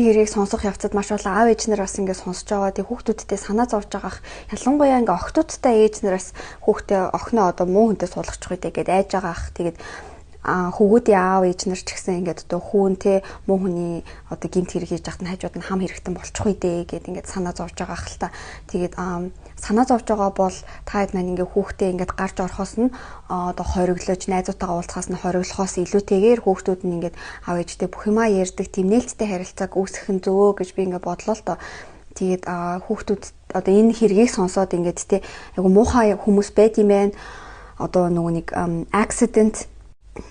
хэргийг сонсох явцад маш олон аав ээж нар бас ингээд сонсож байгаа. Тэг хүүхдүүдтэй санаа зовж байгаах. Ялангуяа ингээд охтуудтай ээж нар бас хүүхдээ охиноо одоо муу хүнтэй суулгачих үү гэдээ айж байгаах. Тэгээд хөвгүүдийн аав ээж нар ч гэсэн ингээд одоо хүүн те муу хүний одоо гэмт хэрэг хийж яхад нь хажууд нь хам хэрэгтэн болчих үү дээ гэд ингээд санаа зовж байгаа хэл та. Тэгээд санаа зовж байгаа бол та хэд маань ингээд хүүхдээ ингээд гарч орохоос нь одоо хориглож найзуудтайгаа уулзахаас нь хориглохоос илүүтэйгээр хүүхдүүд нь ингээд аав ээжтэй бүх юмаа ярьдаг тийм нээлттэй харилцааг үүсгэх нь зөвөө гэж би ингээд бодлоо л доо. Тэгээд хүүхдүүд одоо энэ хэргийг сонсоод ингээд те айгу муухай хүмүүс байд юм байна. Одоо нөгөө нэг accident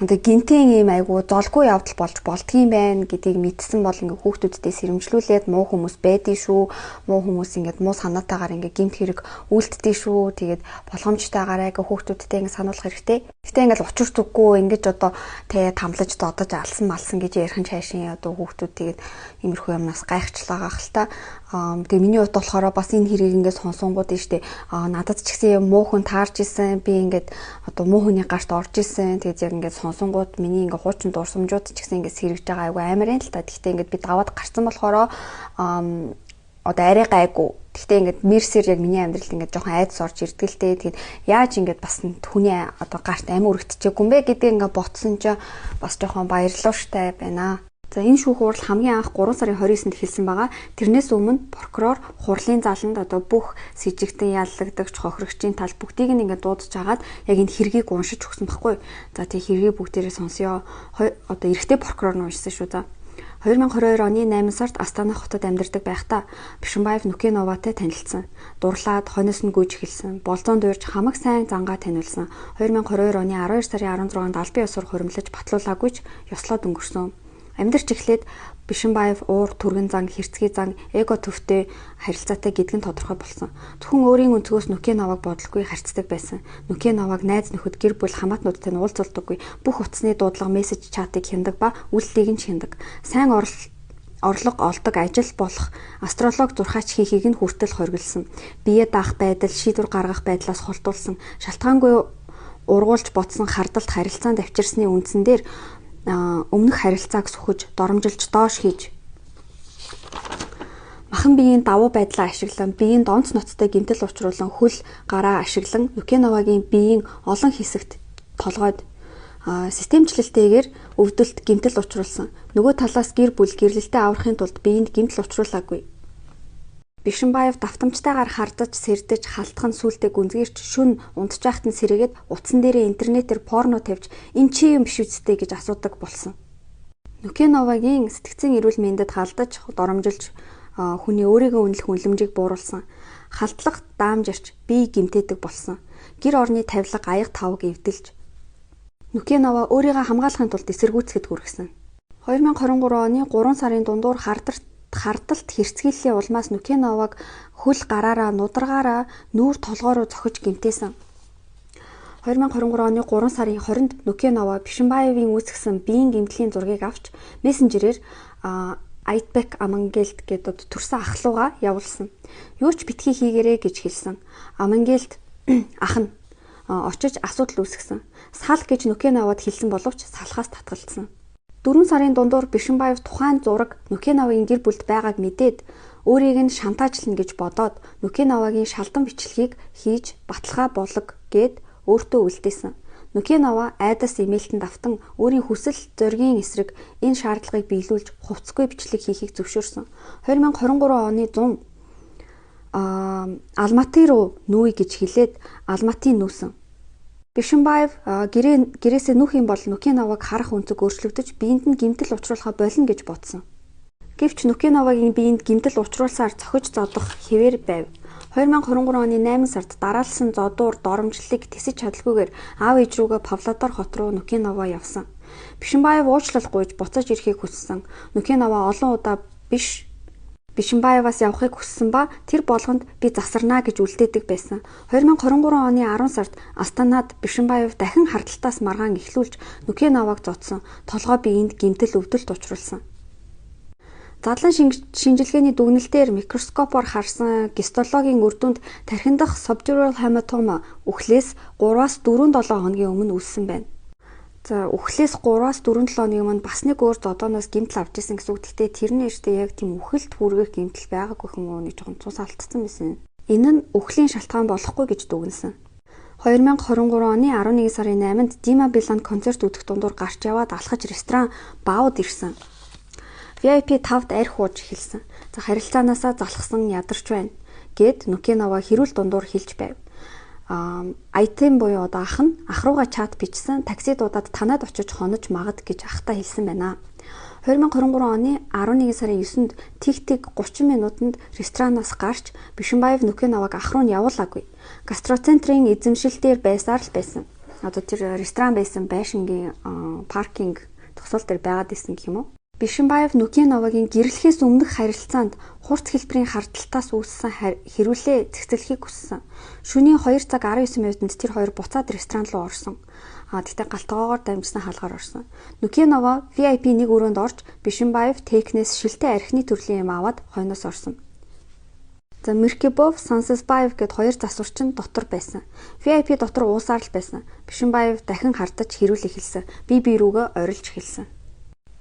одоо гинтийн ийм айгу золгүй явдал болж болдгийм байх гэдгийг мэдсэн бол ингээ хүүхдүүдтэй сэрэмжлүүлээд муу хүмүүс байдгийг шүү, муу хүмүүс ингээд муу санаатаагаар ингээ гэмт хэрэг үйлддэг шүү, тэгээд болгоомжтойгоор айгу хүүхдүүдтэй ингээ сануулах хэрэгтэй. Гэтэ ингээл учир зүггүй ингэж одоо тэ тамлаж додож алсан малсан гэж ярих нь цаашин одоо хүүхдүүд тэгээд иймэрхүү юмнаас гайхчлаа гах л та. Тэгээ миний хувьд болохоор бас энэ хэрийг ингээд сонсонгууд нь штэ надад ч гэсэн юм муу хүн таарч исэн, би ингээд одоо муу хүний гарт орж исэн. Тэгээд яг ингээд сонсонгууд миний ингээд хуучин дурсамжууд ч гэсэн ингээд сэргэж байгаа айгүй амар юм л та. Гэхдээ ингээд би даваад гарцсан болохоор одоо арай гайгүй. Гэхдээ ингээд мэрсэр яг миний амьдралд ингээд жоохон айдас орж ирдэг л дээ. Тэгээд яаж ингээд бас хүний одоо гарт амь өргөтчихээгүй юм бэ гэдгийг ингээд ботсон чинь бас жоохон баярлууштай байна. За энэ шүүх хурал хамгийн анх 3 сарын 29-нд эхэлсэн байгаа. Тэрнээс өмнө прокурор хурлын заланд одоо бүх сэжигтэн яллагдагч хохирогчийн тал бүгдийг нь ингээд дуудаж агаад яг энэ хэргийг уншиж өгсөн байхгүй. За тэг хэргийг бүгдээрээ сонсъё. Одоо эрэгтэй прокурор нь уншсан шүү за. 2022 оны 8 сард Астана хотод амьдардаг байхдаа Бишимбаев Нүкеноватай танилцсан. Дурлаад хойноос нь гүйж эхэлсэн. Болзоонд уурж хамаг сайн зангаа таниулсан. 2022 оны 12 сарын 16-нд албан ёсоор хуримтлаж батлуулаагүй ч ёслоод өнгөрсөн. Амьдарч эхлээд Бишимбаев уур, түргэн зан, хэрцгий зан, эго төвтэй харилцаатай гэдг нь тодорхой болсон. Зөвхөн өөрийн өнцгөөс Нүкеноваг бодлогүй харьцдаг байсан. Нүкеноваг найз нөхөд, гэр бүл, хамаатнуудтай нь уулзуулдаггүй. Бүх утасны дуудлага, мессеж чатыг хяндаг ба үйлдэлийг нь хяндаг. Сайн орлого олдог ажил болох астролог зурхаач хийхийг нь хүртэл хориглосон. Бие даах байдал, шийдвэр гаргах байдлаас холдуулсан. Шалтгаангүй ургуулж бодсон хардалт харилцаанд авчирсны үндсэн дээр өмнөх харилцааг сөхөж, доромжилж доош хийж махан биеийн давуу байдлаа ашиглан, биеийн донц ноцтой гэмтэл учруулан хөл гараа ашиглан Нүкеновагийн биеийн олон хэсэгт толгойд системчлэлтэйгээр өвдөлт гэмтэл учруулсан. Нөгөө талаас гэр бүл гэрлэлтэд аврахын тулд биеинд гэмтэл учруулаагүй. Бишимбаев давтамжтайгаар хардаж, сэрдэж, халтах нь сүултээ гүнзгийрч шүн унтж байхад нь сэрээгээд утсан дээрээ интернетээр порно тавьж энэ чи юм биш үсттэй гэж асуудаг болсон. Нүкеновагийн сэтгцийн эрүүл мэндэд халдаж, доромжилж хүний өөрийгөө үнэлэх үнэлэмжийг бууруулсан. Халдлага даамжирч бие гэмтээдэг болсон. Гэр орны тавилга аяга тавг эвдэлж Нүкенова өөрийгөө хамгаалахын тулд эсэргүүцэхэд хүргэсэн. 2023 оны 3 сарын дундуур хардалт хэрцгийллийн улмаас Нүкеноваг хөл гараараа, нударгаараа нүүр толгой руу зохиж гэмтээсэн. 2023 оны 3 сарын 20-нд Нүкенова Бишимбаевын үүсгэсэн биеийн гэмтлийн зургийг авч мессенжерээр Айтбек Амангелд гэдэг төрсэн ах руугаа явуулсан. Юу ч битгий хийгэрээ гэж хэлсэн. Амангелд ах нь очиж асуудал үүсгэсэн. Сал гэж Нүкеновад хэлсэн боловч салхаас татгалцсан. 4 сарын дундуур Бишимбаев тухайн зураг Нүкеновагийн гэр бүлд байгааг мэдээд өөрийг нь шантаачлна гэж бодоод Нүкеновагийн шалдан бичлэгийг хийж баталгаа болго гээд өөртөө үлдээсэн. Нүкенова айдас имэйлтэн давтан өөрийн хүсэл зоригийн эсрэг энэ шаардлагыг биелүүлж хувцсгүй бичлэг хийхийг зөвшөөрсөн. 2023 оны 100 Алматы руу нүүе гэж хэлээд Алматын нүүсэн. Бишимбаев гэрээсээ нүүх юм бол Нүкеноваг харах өнцөг өөрчлөгдөж биеинд нь гэмтэл учруулахаа болно гэж бодсон. Гэвч Нүкеновагийн биеинд гэмтэл учруулсаар цохиж зодох хэвээр байв. 2023 оны 8 сард дараалсан зодуур доромжлолыг тэсэж чадалгүйгээр аав ээж рүүгээ Павлодар хот руу Нүкенова явсан. Бишимбаев уучлал гуйж буцаж ирэхийг хүссэн. Нүкенова олон удаа биш Бишимбаеваас явахыг хүссэн ба тэр болгонд би засарнаа гэж үлдээдэг байсан. 2023 оны 10 сард Астанад Бишимбаев дахин хардалтаас маргаан эхлүүлж Нүкеноваг зодсон. Толгой биеинд гэмтэл өвдөлт учруулсан. Задлан шинжилгээний дүгнэлтээр микроскопоор харсан гистологийн үр дүнд тархин дахь subdural hematoma үхлээс 3-аас 4-7 хоногийн өмнө үүссэн байна. За үхлээс 3-аас 4-7 хоногийн өмнө бас нэг өөр зодооноос гэмтэл авч исэн гэсэн үг. Гэхдээ тэрний эртээ яг тийм үхэлд хүргэх гэмтэл байгаагүй юм уу, нэг жоохон цус алдсан байсан. Энэ нь үхлийн шалтгаан болохгүй гэж дүгнэсэн. 2023 оны 11 сарын 8-нд Дима Билан концерт үзэх дундуур гарч яваад алхаж ресторан Бауд ирсэн. VIP 5-д арх ууж эхэлсэн. За харилцаанаасаа залхсан, ядарч байна гэд Нүкенова хэрүүл дундуур хэлж байв. Айтем буюу одоо ах нь ах руугаа чат бичсэн, такси дуудаад танад очиж хонож магад гэж ахтаа хэлсэн байна. 2023 оны 11 сарын 9-нд тэг 30 минутанд ресторанаас гарч Бишимбаев Нүкеноваг ах руу нь явуулаагүй. Гастроцентрийн эзэмшил дээр байсаар л байсан. Одоо тэр ресторан байсан байшингийн паркинг зогсоол дээр байгаад исэн гэх юм уу? Бишимбаев Нүкеновагийн гэрлэхээс өмнөх харилцаанд хурц хэлбэрийн хардталтаас үүссэн хэрүүлээ зэгцлэхийг хүссэн. Шөнийн 2 цаг 19 минутанд тэр хоёр буцаад ресторан руу орсон. Тэгтээ гал тогоогоор дамжсан хаалгаар орсон. Нүкенова VIP нэг өрөөнд орж Бишимбаев технээс шилтэй архины төрлийн юм аваад хойноос орсон. За Меркебов, Сансесбаев гэд хоёр засварчин дотор байсан. VIP дотор уусаар л байсан. Бишимбаев дахин хардаж хэрүүл эхэлсэн. Бие бие рүүгээ орилж эхэлсэн.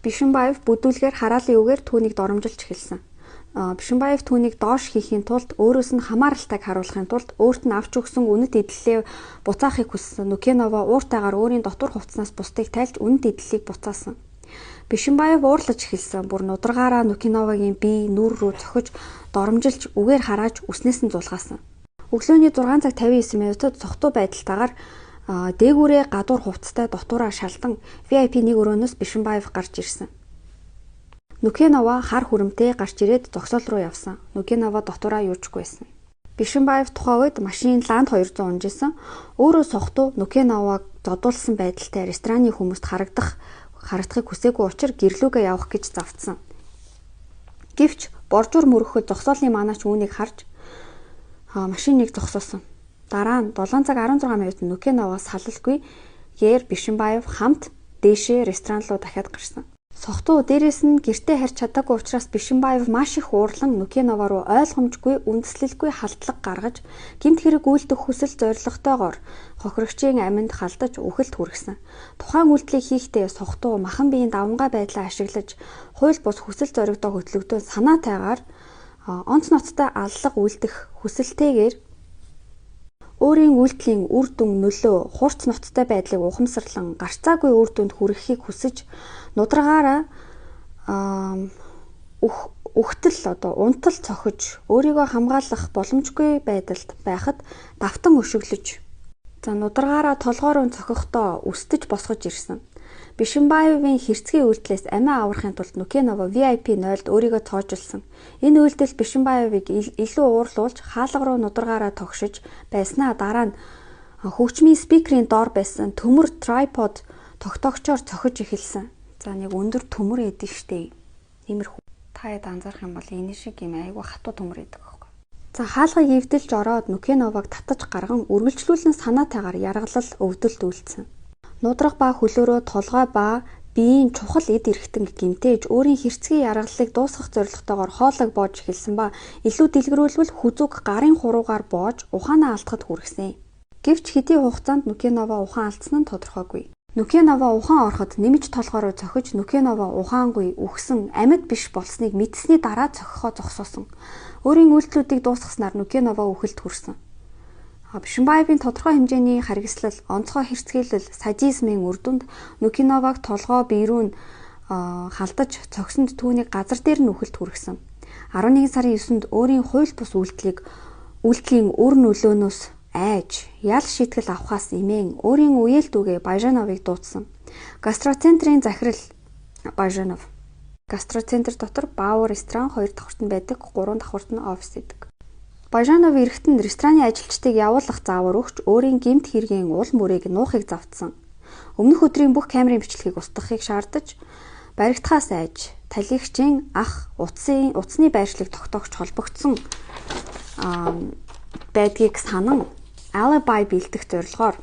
Бишимбаев бүдүүлгээр хараалын үгээр түүнийг доромжилж эхэлсэн. Бишимбаев түүнийг доош хийхийн тулд өөрөөс нь хамааралтайг харуулахын тулд өөрт нь авч өгсөн үнэт эдлэлээ буцаахыг хүссэн. Нүкенова ууртайгаар өөрийн дотор хувцснаас бусдыг тайлж үнэт эдлэлийг буцаасан. Бишимбаев уурлаж эхэлсэн. Бүр нударгаараа Нүкеновагийн бие нүр рүү цохиж доромжилж үгээр харааж үснээс нь зулгаасан. Өглөөний 6 цаг 59 минутад цогтуу байдалтайгаар дээгүүрээ гадуур хувцастай дотуураа шалдан VIP нэг өрөөнөөс Бишимбаев гарч ирсэн. Нүкенова хар хүрэмтэй гарч ирээд зогсоол руу явсан. Нүкенова дотуураа юужгүй байсан. Бишимбаев тухайн үед машин Ланд 200 унжсэн. Өөрөө согтуу Нүкеноваг зодуулсан байдалтай рестораны хүмүүст харагдахыг хүсээгүй учраа гэрлүүгээ явах гэж завтсан. Гэвч боржуур мөрөхөд зогсоолын манаач үүнийг харж машиныг зогсоосон. Дараа нь 7 цаг 16 минутанд Нүкенова салалгүй Гэр Бишимбаев хамт дээшээ ресторан руу дахиад гарсан. Согтуу дээрээс нь гэртээ харьж чадаагүй учраас Бишимбаев маш их уурлан Нүкенова руу ойлгомжгүй үндэслэлгүй халдлага гаргаж гэмт хэрэг үйлдэх хүсэл зорилготойгоор хохирогчийн аминд халдаж үхэлд хүргэсэн. Тухайн үйлдлийг хийхдээ согтуу махан биеийн давамгай байдлаа ашиглаж хууль бус хүсэл зоригдоо хөтлөгдөөн санаатайгаар онц ноцтой аллага үйлдэх хүсэлтэйгээр өөрийн үйлдэлийн үр дүн нөлөө хурц ноцтой байдлыг ухамсарлан гарцаагүй үр дүнд хүрэхийг хүсэж нударгаараа үхтэл одоо унтал цохиж өөрийгөө хамгаалах боломжгүй байдалд байхад давтан өшөглөж за нударгаараа толгой руу цохихдоо өстөж босгож ирсэн. Бишимбаевын хэрцгий үйлдэлээс амиа аврахын тулд Нүкенова VIP 0-д өөрийгөө цоожилсан. Энэ үйлдэл Бишимбаевыг илүү уурлуулж хаалга руу нударгаараа тогшиж байснаа дараа нь хөгжмийн спикерийн доор байсан төмөр трипод тогтоогчоор цохиж эхэлсэн. За нэг өндөр төмөр эдэн штэ. Иймэрхүү. Та хэд анзаарах юм бол энэ шиг юм айгүй хатуу төмөр эдэг байхгүй. За хаалгыг эвдэлж ороод Нүкеноваг татаж гарган үргэлжлүүлэн санаатайгаар яргалал өвдөлт үйлдсэн. Нудраг ба хөлөөрөө толгой ба биеийн чухал эд эрхтэн гэмтээж өөрийн хэрцгий яргаллыг дуусгах зорилготойгоор хоолойг боож эхэлсэн ба илүү дэлгэрүүлбэл хүзүүг гарын хуруугаар боож ухаанаа алдахад хүргэсэн. Гэвч хэдий хугацаанд Нүкенова ухаан алдсан нь тодорхойгүй. Нүкенова ухаан ороход нэмж толгой руу цохиж Нүкенова ухаангүй үхсэн амьд биш болсныг мэдсэний дараа цохихоо зогсоосон. Өөрийн үйлдэлүүдийг дуусгаснаар Нүкенова үхэлд хүрсэн. Бишимбаевын тодорхой хэмжээний харгислал, онцгой хэрцгийлэл, садизмын үр дүнд Нүкеноваг толгой бие рүү нь халдаж цогсонд түүнийг газар дээр нь үхэлд хүргэсэн. 11 сарын 9-нд өөрийн хууль бус үйлдэлийн үр нөлөөнөөс айж, ял шийтгэл авахаас имэн өөрийн үеэл дүүгээ Бажановыг дуудсан. Гастроцентрийн захирал Бажанов. Гастроцентр дотор Бау ресторан 2 давхарт нь байдаг, 3 давхарт нь офис байдаг. Бажанов эрэхтэн рестораны ажилчдыг явуулах заавар өгч өөрийн гэмт хэргийн уул мөрийг нуухыг завтсан. Өмнөх өдрийн бүх камерын бичлэгийг устгахыг шаардаж баригдахаас айж талигчийн ах утасны байршлыг тогтоогч холбогдсон байдгийг санан алибай бэлдэх зорилгоор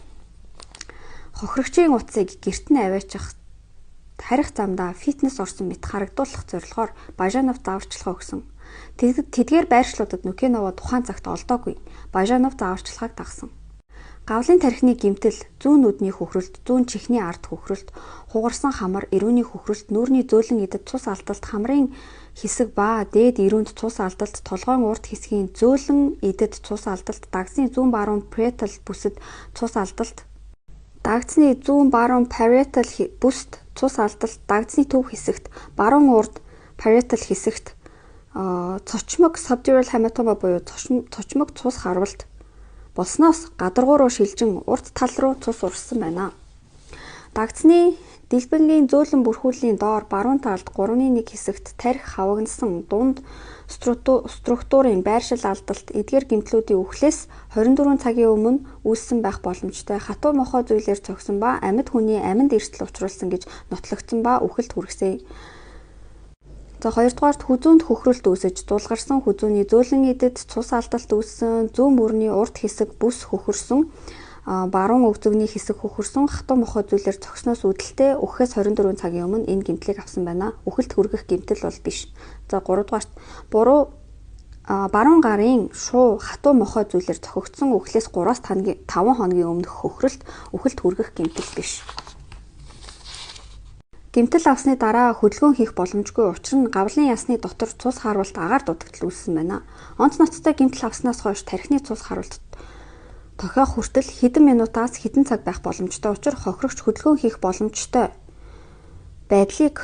хохирогчийн утсыг гэрт нь аваачих харих замдаа фитнес орсон мэт харагдуулах зорилгоор Бажанов зааварчилгаа өгсөн. Тэдгээр байршлуудад Нүкенова тухайн цагт олдоогүй. Бажанов зааварчилгааг дагсан. Гавлын тархины гэмтэл, зүүн нүдний хөхрөлт, зүүн чихний ард хөхрөлт, хугарсан хамар, эрүүний хөхрөлт, нүүрний зөөлөн эдэд цус алдалт, хамрын хэсэг ба дээд эрүүнд цус алдалт, толгойн урд хэсгийн зөөлөн эдэд цус алдалт, дагсны зүүн баруун париетал бүсэд цус алдалт, дагцны зүүн баруун париетал бүст цус алдалт, дагцны төв хэсэгт, баруун урд париетал хэсэгт цочмог subdural hematoma буюу цочмог цус харвалт болсноос гадаргуу руу шилжин урд тал руу цус урссан байна. Дагцны дэлбэнгийн зөөлөн бүрхүүлийн доор баруун талд 3-1 хэсэгт тархи хавагнасан дунд структурын байршил алдалт эдгээр гэмтлүүдийн үхлээс 24 цагийн өмнө үүссэн байх боломжтой. Хатуу мохой зүйлээр цогсон ба амьд хүний аминд эрсдэл учруулсан гэж нотлогдсон ба үхэлд хүргэсэн. За хоёрдугаарт хүзүүнд хөхрөлт үүсэж дулгарсан хүзүүний зөөлөн эдэд цус алдалт үүссэн, зүүн мөрний урд хэсэг бүс хөхөрсөн, баруун өвзөгний хэсэг хөхөрсөн, хатуу мохой зүйлээр цогсноос үүдэлтэй үхэхээс 24 цагийн өмнө энэ гэмтлийг авсан байна. Үхэлд хүргэх гэмтэл бол биш. За гуравдугаарт буруу баруун гарын шуу хатуу мохой зүйлээр цохигдсон, үхлээс 3-5 хоногийн өмнөх хөхрөлт үхэлд хүргэх гэмтэл биш. Гэмтэл авсны дараа хөдөлгөөн хийх боломжгүй, учир нь гавлын ясны дотор цус харуулт агаар дутагдал үүссэн байна. Онц ноцтой гэмтэл авснаас хойш тархины цус харуулт тохиох хүртэл хэдэн минутаас хэдэн цаг байх боломжтой учир хохирогч хөдөлгөөн хийх боломжтой байдлыг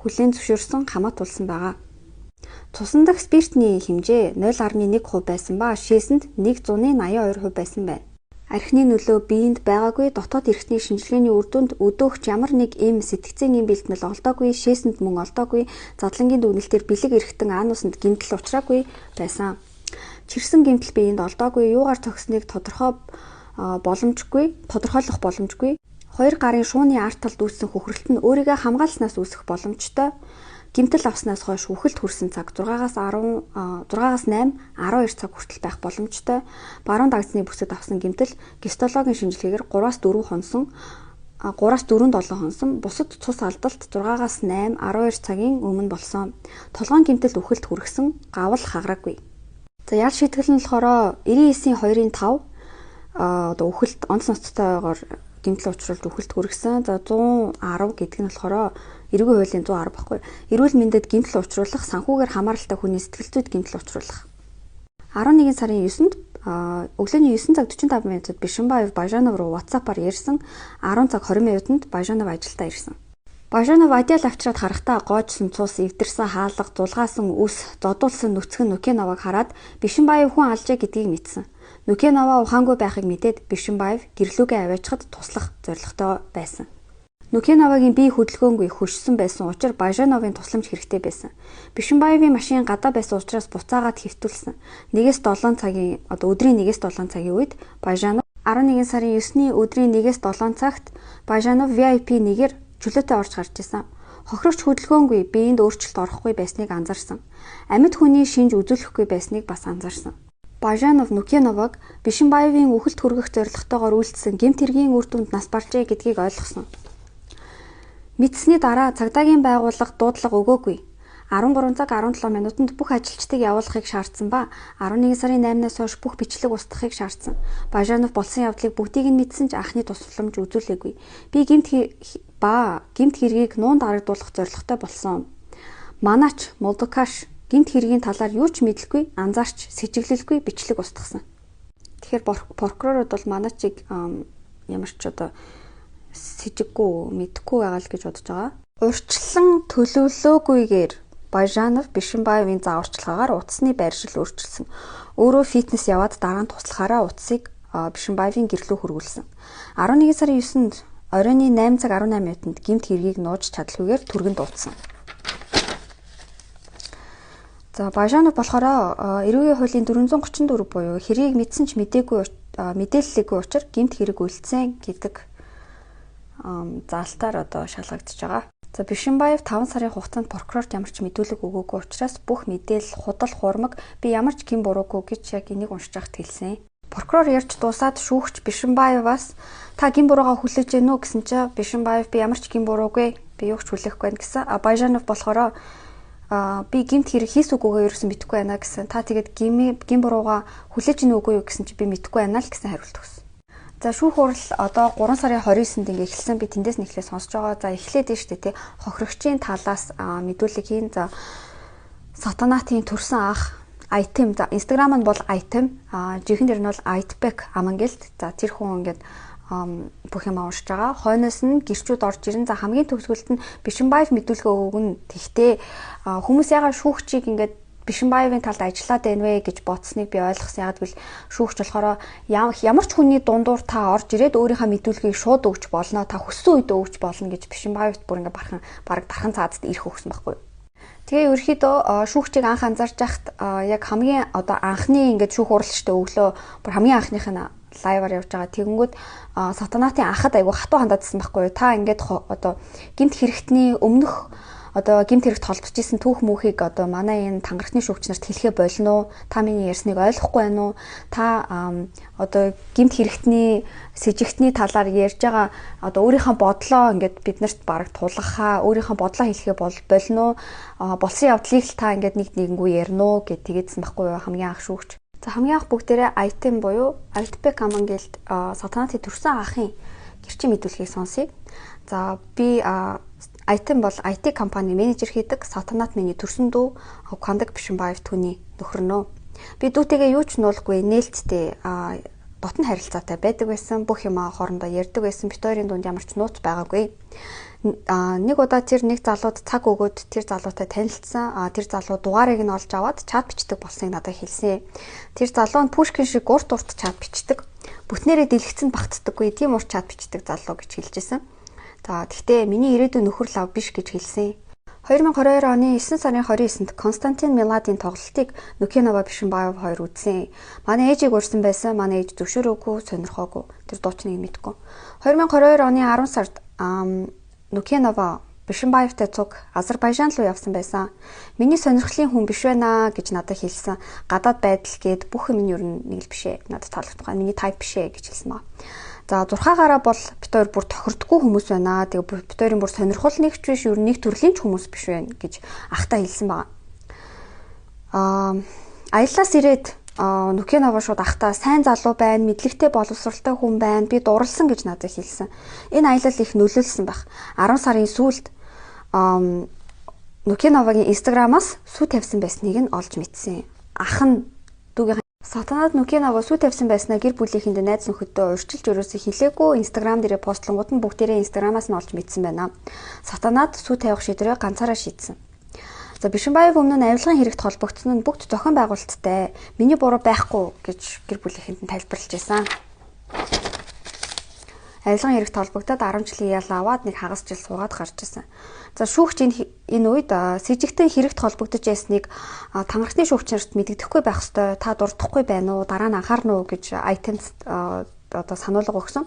хүлээн зөвшөөрсөн хамаатулсан байгаа. Цусан дах спиртний хэмжээ 0.1% байсан ба шээсэнд 182% байсан байна. Архины нөлөө биеинд байгаагүй, дотоод эрхтний шинжилгээний үр дүнд өдөөгч ямар нэг эм сэтгцийн эм бэлтгэл олдоогүй, шээсэнд мөн олдоогүй, задлангийн дүгнэлтээр бэлэг эрхтэн анусанд гэмтэл учраагүй байсан. Чирсэн гэмтэл биеинд олдоогүй, юугаар цогсныг тодорхойлох боломжгүй. Хоёр гарын шууны ард талд үүссэн хөхрөлт нь өөрийгөө хамгаалснаас үүсэх боломжтой. Гэмтэл авснаас хойш үхэлд хүрсэн цаг 6-аас 8, 12 цаг хүртэл байх боломжтой. Баруун дагцны бүсэд авсан гэмтэл гистологийн шинжилгээгээр 3-4 хонсон, 3-4-7 хонсон, бусад цус алдалт 6-аас 8, 12 цагийн өмнө болсон. Толгойн гэмтэл үхэлд хүргэсэн, гавл хагараагүй. За ял шийтгэл нь болохоор 99-ийн 2-ын 5 одоо үхэлд онц ноцтойгоор гэмтэл учруулж үхэлд хүргэсэн. За 110 гэдэг нь болохоор эрүүгийн хуулийн 110 баггүй. Эрүүл мэндэд гэмтэл учруулах, санхүүгээр хамааралтай хүний сэтгэл зүйд гэмтэл учруулах. 11 сарын 9-нд өглөөний 9 цаг 45 минутад Бишимбаев Бажанов руу WhatsApp-аар ярьсан. 10 цаг 20 минутанд Бажанов ажилдаа ирсэн. Бажанов адиал авчраад харахтаа гоожсон цус, эвдэрсэн хаалга, зулгаасан үс, зодуулсан нүцгэн Нүкеноваг хараад Бишимбаев хүн алжээ гэдгийг мэдсэн. Нүкенова ухаангүй байхыг мэдээд Бишимбаев гэрлүүгээ аваачхад туслах зорилготой байсан. Нүкеновагийн бие хөдөлгөөнгүй хөшсөн байсан учир Бажановын тусламж хэрэгтэй байсан. Бишимбаевын машин гадаа байсан учраас буцаагаад хэвтүүлсэн. 1-7 цагийн одоо өдрийн 1-7 цагийн үед Бажанов 11 сарын 9-ний өдрийн 1-7 цагт Бажанов VIP 1-ээр чөлөөтэй орж гарч исэн. Хохирогч хөдөлгөөнгүй, биеинд өөрчлөлт орохгүй байсныг анзаарсан. Амьд хүний шинж үзүүлэхгүй байсныг бас анзаарсан. Бажанов Нүкеноваг Бишимбаевын үхэлд хүргэх зорилготойгоор үйлдсэн гэмт хэргийн үр дүнд нас баржээ гэдгийг ойлгосон. Мэдсэний дараа цагдаагийн байгууллага дуудлага өгөөгүй. 13 цаг 17 минутанд бүх ажилчдыг явуулахыг шаардсан ба 11 сарын 8-наас хойш бүх бичлэг устгахыг шаардсан. Бажанов болсон явдлыг бүгдийг нь мэдсэн ч анхны тусламж үзүүлээгүй. Би гэмт хэргийг нуунд дарагдуулах зорилготой болсон. Манач Молдокаш гэмт хэргийн талаар юу ч мэдлгүй, анзаарч, сэжиглэлгүй бичлэг устгасан. Тэгэхээр прокурорууд бол маначийг ямар ч одоо сэжиггүй, мэдгүй байгаа л гэж бодож байгаа. Урьдчилан төлөвлөөгүйгээр Бажанов Бишимбаевын зааварчилгаагаар утасны байршил өөрчилсөн. Өөрөө фитнес яваад дараа нь туслахаараа утсыг Бишимбаевын гэрлүү хөргүүлсэн. 11 сарын 9-нд оройн 8 цаг 18 минутанд гэмт хэргийг нууж чадалгүйгээр түргэн дуудсан. За Бажанов болохоор эрүүгийн хуулийн 434 буюу хэргийг мэдсэн ч мдээгүй мэдээллээгүй учир гэмт хэрэг үйлдсэн гэдэг заалтаар одоо шалгагдчихж байгаа. За Бишимбаев 5 сарын хугацаанд прокурорт ямар ч мэдүүлэг өгөөгүй учраас бүх мэдээлэл худал хуурмаг би ямар ч гэм буруугүй гэж яг энийг уншиж байхад хэлсэн. Прокурор ярьж дуусаад шүүгч Бишимбаеваас та гэм буруугаа хүлээж гэнэ үү гэсэн чинь Бишимбаев би ямар ч гэм буруугүй би юу ч хүлээхгүй байна гэсэн. А Бажанов болохоор би гэмт хэрэг хийс үгүйгээ ерөөсөн мэдэхгүй байна гэсэн. Та тэгээд гэм буруугаа хүлээж гэнэ үгүй юу гэсэн чи би мэдэхгүй байна л гэсэн хариулт өгсөн. За шүүх хурал одоо 3 сарын 29-нд ингээ эхэлсэн. Би тэндээс нь эхлээ сонсож байгаа. За эхлээд нь шүү дээ, тий. Хохирогчийн талаас мэдүүлэг хийн. За Сатанатын төрсэн ах item, за Instagram нь бол item, жинхэнэ нэр нь бол Aitbek Амангелд. За тэр хүн ингээд бүх юм уншиж байгаа. Хойноос нь гэрчүүд орж ирэн, за хамгийн төгсгөлд нь Бишимбаев мэдүүлгээ өгнө. Тэгтээ хүмүүс ягаад шүүгчийг ингээд Бишимбаевын талд ажиллаад байна вэ гэж бодсныг би ойлгосон. Яг гэвэл шүүгч болохоор ямар ч хүний дундуур та орж ирээд өөрийнхөө мэдүүлгийг шууд өгч болно. Та хүссэн үед өгч болно гэж Бишимбаевт бүр ингээд бархан бараг дархан цаазад ирэх өгсөн байхгүй юу? Тэгээ ерөөхдөө шүүгчийг анх анзаарч яхад яг хамгийн одоо анхны ингээд шүүх хуралчтай өглөө бүр хамгийн анхных нь лайваар явж байгаа. Тэгэнгүүт Сатанатын анхад айгу хатуу хандаадсан байхгүй юу? Та ингээд одоо гэмт хэрэгтний өмнөх одоо гэмт хэрэгт холбож исэн түүх мөнхийг одоо манай энэ тангарахны шүүгч нарт хэлэхээ болно уу? Та миний ярьсныг ойлгохгүй байна уу? Та одоо гэмт хэрэгтний сэжигтний талаар ярьж байгаа одоо өөрийнхөө бодлоо ингээд биднэрт бараг тулгахаа өөрийнхөө бодлоо хэлэхээ болно уу? Болсон явдлыг л та ингээд нэг нэгэнгүй ярина уу гэд тэгээдсэн байхгүй юу хамгийн анх шүүгч. За хамгийн анх бүгдээрээ item буюу Aitbek Амангелд Сатанатын төрсэн ахын гэрчийн мэдүүлгийг сонсъё. За би Item бол IT компани менежер хийдэг. Сатанат миний төрсөн дүү Квандаг Бишимбаев түүний нөхөр нөө. Би дүүтэйгээ юу ч нуулгүй, нээлттэй дотн харилцаатай байдаг байсан. Бүх юмаа хоорондоо ярьдаг байсан. Бит хоёрын дунд ямар ч нууц байгаагүй. Нэг удаа тэр нэг залууд цаг өгөөд тэр залуутай танилцсан. Тэр залуу дугаарыг нь олж аваад чат бичдэг болсныг надад хэлсэн. Тэр залуу нь Пушкин шиг урт урт чат бичдэг. Бүтнээрээ дэлгэцэнд багтдаггүй. Тийм урт чат бичдэг залуу гэж хэлжсэн. За тэгтээ миний ирээдүйн нөхөр лав биш гэж хэлсэн. 2022 оны 9 сарын 29-нд Константин Миладын тоглолтыг Нүкенова Бишимбаев хоёр үзсэн. Манай ээжийг урьсан байсан. Манай ээж зөвшөөрөөгүй, сонирхоогүй. Тэр дуучныг мэдэхгүй. 2022 оны 10 сард Нүкенова Бишимбаевтай цуг Азербайжан руу явсан байсан. Миний сонирхлын хүн биш байна гэж надад хэлсэн. Гадаад байдал гээд бүх юм нь ер нь нэг л биш ээ. Надад таалагдахгүй. Миний тайп биш ээ гэж хэлсэн ба. За зурхаагаараа бол бит хоёр бүр тохирдгүй хүмүүс байна. Тэгээ бит хоёрын бүр сонирхол нэгч биш, ер нь нэг төрлийн ч хүмүүс биш байна гэж ахтаа хэлсэн байгаа. Аяллаас ирээд Нүкенова шууд ахтаа сайн залуу байна, мэдлэгтэй боловсралтай хүн байна. Би дурлсан гэж надад хэлсэн. Энэ аялал их нөлөөлсөн байх. 10 сарын сүүлд Нүкеновагийн Instagram-аас сүү тавьсан байсныг нь олж мэдсэн. Ах нь дүүгийн Сатанад Нүкенова сүү тавьсан байснаа гэр бүлийнхэндээ найз нөхөдөө урьдчилж өрөөсөө хэлээгүй. Instagram дээрээ постлонгууд нь бүгдээрээ Instagram-аас нь олж мэдсэн байна. Сатанад сүү тавих шийдвэрээ ганцаараа шийдсэн. За Бишимбаев өмнө нь авилгын хэрэгт холбогдсон нь бүгд зохион байгуулалттай. Миний буруу байхгүй гэж гэр бүлийнхэнд нь тайлбарлаж байсан. Авилгын хэрэгт холбогдоод 10 жилийн ял аваад нэг хагас жил суугаад гарч ирсэн. За шүүгч энэ үед сэжигтэн хэрэгт холбогдож ясныг тангарахны шүүгч нарт мэдэгдэхгүй байх ёстой. Та дурдахгүй байна уу? Дараа нь анхаарна уу гэж айтемс одоо сануулга өгсөн.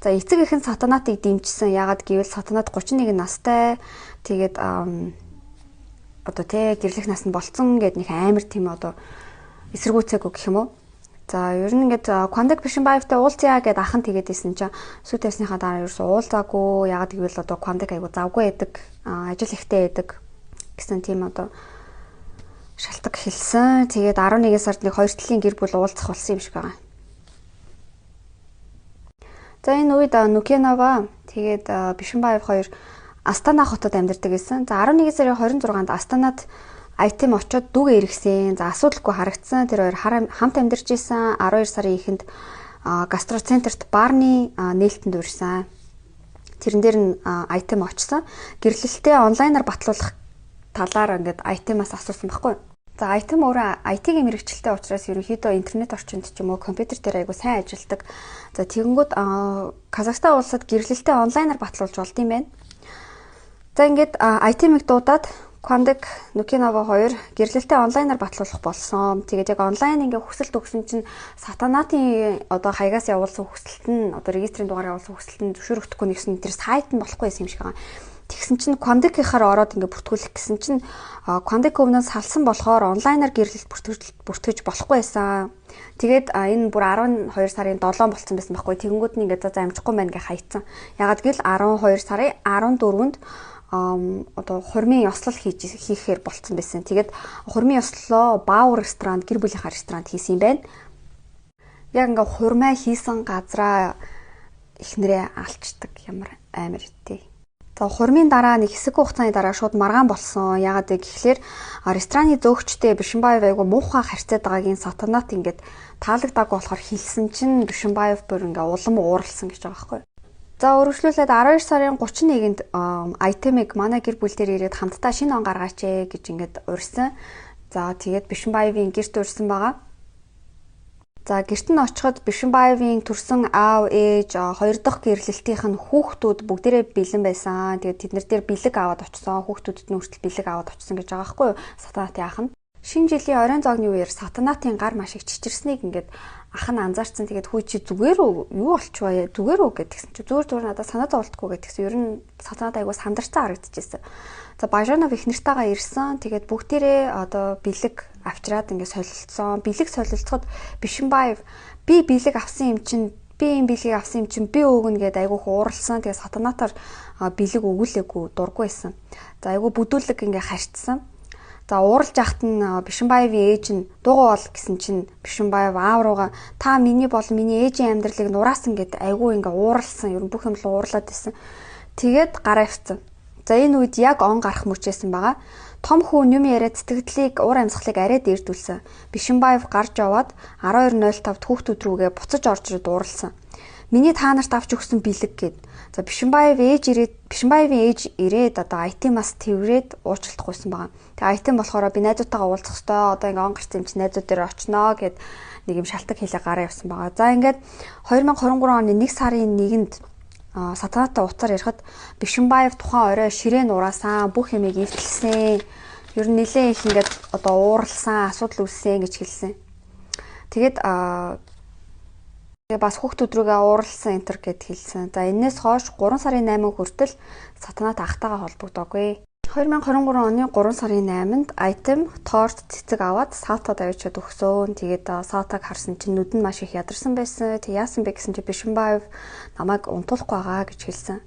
За эцэг эх нь Сатанатыг дэмжсэн. Яагаад гэвэл Сатанат 31 настай. Тэгээд одоо тэ гэрлэх нас нь болцсон гэд нэг амар тийм одоо эсэргүүцээгүй гэх юм уу? За ер нь ингээд Квандаг Бишимбаевтай уулзъя гэд ах нь тэгээд исэн чинь сүү тавьсныхаа дараа ерөөсөө уулзаагүй. Яагаад гэвэл одоо Квандаг айгу завгүй байдаг, ажил ихтэй байдаг гэсэн тийм одоо шалтгаан хэлсэн. Тэгээд 11 сард нэг хоёр талын гэр бүл уулзах болсон юм шиг байгаа. За энэ үед Нүкенова тэгээд Бишимбаев хоёр Астана хотод амьдардаг гэсэн. За 11 сарын 26-нд Астанад Айтем очоод дүүгээ эргэсэн. За асуудалгүй харагдсан. Тэр хоёр хамт амьдарч исэн. 12 сарын эхэнд гастроцентрт барны нээлтэнд урьсан. Тэрэн дээр нь айтем очсон. Гэрлэлтээ онлайнаар батлуулах талаар ингээд айтемаас асуусан байхгүй. За айтем өөрөө IT-ийн мэрэгчлээ учраас ерөнхийдөө интернет орчинд ч юм уу компьютер дээр айгу сайн ажилладаг. За тэгэнгүүт Казахстан улсад гэрлэлтээ онлайнаар батлуулж болд юм байна. За ингээд айтемыг дуудаад Квандаг Нүкенова хоёр гэрлэлтээ онлайнаар батлуулах болсон. Тэгээд яг онлайн ингээ хүсэлт өгсөн чинь Сатанатын одоо хаягаас явуулсан хүсэлт нь одоо регистрийн дугаар явуулсан хүсэлт нь зөвшөөрөгдөхгүй нэгсэн тэр сайт нь болохгүй байсан юм шиг байгаа. Тэгсэн чинь Квандакийнхаар ороод ингээ бүртгүүлэх гэсэн чинь Квандак өмнө нь салсан болохоор онлайнаар гэрлэлт бүртгэж болохгүй байсан. Тэгээд энэ бүр 12 сарын 7 болцсон байсан байхгүй. Тэгэнгүүт нь ингээ за амжихгүй байна гэж хайцсан. Ягаад гэвэл 12 сарын 14-нд одоо хурмын ёслол хийхээр болцсон байсан. Тэгээд хурмын ёслолоо Баавар ресторанд, гэр бүлийнхаа ресторанд хийсэн юм байна. Яг ингээ хурмаа хийсэн газраа эхнэрээ алчдаг ямар амар тий. За хурмын дараа нэг хэсэг хугацааны дараа шууд маргаан болсон. Яагаад вэ гэхлээр рестораны зөөгчтэй Бишимбаев айгу муухай харьцаад байгаагийн Сатанат ингээд таалагдаагүй болохоор хэлсэн чинь Бишимбаев бүр ингээ улам ууралсан гэж байгаа байхгүй. За өргөжлүүлээд 12 сарын 31-нд Айтемыг манай гэр бүл дээр ирээд хамтдаа шинэ он гаргаач ээ гэж ингээд урьсан. За тэгээд Бишимбаевын гэрт урьсан байгаа. За гэрт нь очиход Бишимбаевын төрсөн аав ээж хоёр дахь гэрлэлтийнх нь хүүхдүүд бүгдээрээ бэлэн байсан. Тэгээд тэд нар дээр бэлэг аваад очсон. Хүүхдүүдэд нь хүртэл бэлэг аваад очсон гэж байгаа байхгүй юу? Сатанатын ах нь. Шинэ жилийн оройн зоогны үеэр Сатанатын гар маш их чичирснийг ингээд ах нь анзаарсан. Тэгээд хүү чи зүгээр үү? Юу болчихваа? Зүгээр үү гэдгсэн чи зүгээр зүгээр надад санаа зовлтгүй гэдгсэн. Ер нь Сатанат айгуу сандарсан харагдчихсэн. За Бажанов их нартайгаа ирсэн. Тэгээд бүгдээрээ одоо бэлэг авчираад ингээд солилцсон. Бэлэг солилцоход Бишимбаев би бэлэг авсан юм чинь би энэ бэлгийг авсан юм чинь би өгнө гэд айгүйх ууралсан. Тэгээд Сатанатаар бэлэг өгүүлээгүй дургүй байсан. За айгүй бүдүүлэг ингээ харьцсан. За ууралж яхад нь Бишимбаевын ээж нь дуугаа бол гэсэн чинь Бишимбаев аав руугаа та миний бол миний ээжийн амьдралыг нураасан гэд айгүй ингээ ууралсан. Ер нь бүх юм л уурлаад байсан. Тэгээд гараа явцсан. За энэ үед яг он гарах мөчээсэн байгаа. Том хүү юм яриад сэтгэлдлийг уур амьсгалыг арай дээрдүүлсэн. Бишимбаев гарч яваад 12:05-д хүүхдүүд рүүгээ буцаж орж ирээд ууралсан. Миний та нарт авч өгсөн бэлэг гэд. За Бишимбаев ээж ирээд Бишимбаевын ээж ирээд одоо IT-мас тэрврээд уучлалт гуйсан байгаа. Тэгээ IT болохоор би найзуудтайгаа уулзах хэвээр одоо ингээ он гарсан юм чи найзууд дээр очноо гэд нэг юм шалтгаан хийлээ гараа явсан байгаа. За ингээд 2023 оны 1 сарын 1-нд Сатанатай уцаар ярихад Бишимбаев тухайн орой ширээ нураасан, бүх юмыг эвтэлсэн. Ер нь нэлээд их ингээд одоо ууралсан, асуудал үүссэн гэж хэлсэн. Тэгээд бас хүүхдүүд рүүгээ ууралсан энэ төр гэд хэлсэн. За энээс хойш 3 сарын 8 хүртэл Сатанат ахтайгаа холбогдоогүй. 2023 оны 3 сарын 8-нд Айтем торт цэцэг аваад Саатад авчиад өгсөн. Тэгээд Саатаг харсан чинь нүд нь маш их ядарсан байсан. Тэг яасан бэ гэсэн чинь Бишимбаев намайг унтуулахгүй байгаа гэж хэлсэн.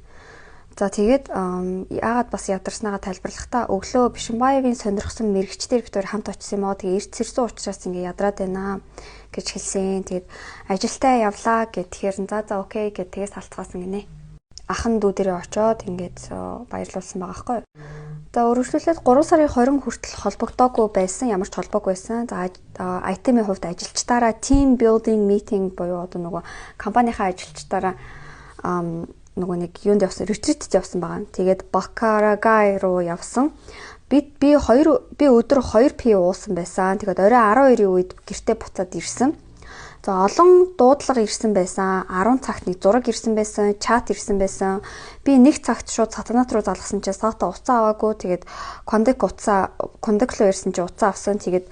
За тэгээд яагаад бас ядарснагаа тайлбарлахдаа өглөө Бишимбаевын сонирхсан мэрэгчдэр бид хоёр хамт очсон юм аа. Тэгээ эрт сэрсэн учраас ингээ ядраад байна гэж хэлсэн. Тэгээд ажилтаа явлаа гэхээр за за окей гэд тэгээс алдцгаасан гинэ. Ах нь дүү дээрээ очоод ингээд баярлуулсан байгаа байхгүй юу. За өргөжлүүлээд 3 сарын 20 хүртэл холбогдоогүй байсан, ямар ч холбоогүй байсан. За IT-ийн хувьд ажилчдаараа team building meeting буюу одоо нөгөө компанийнхаа ажилчдаараа нөгөө нэг юунд явсан, retreat-д явсан байгаа. Тэгээд Бакарагай руу явсан. Би өдөр 2 пи уусан байсан. Тэгээд орой 12-ийн үед гэртээ буцаад ирсэн. За олон дуудлага ирсэн байсан. 10 цагт нэг зураг ирсэн байсан, чат ирсэн байсан. Би нэг цагт шууд Сатанат руу залгасан чинь Сата утсаа аваагүй. Тэгээд Кондек утсаа, Кондек руу ирсэн чинь утсаа авсан. Тэгээд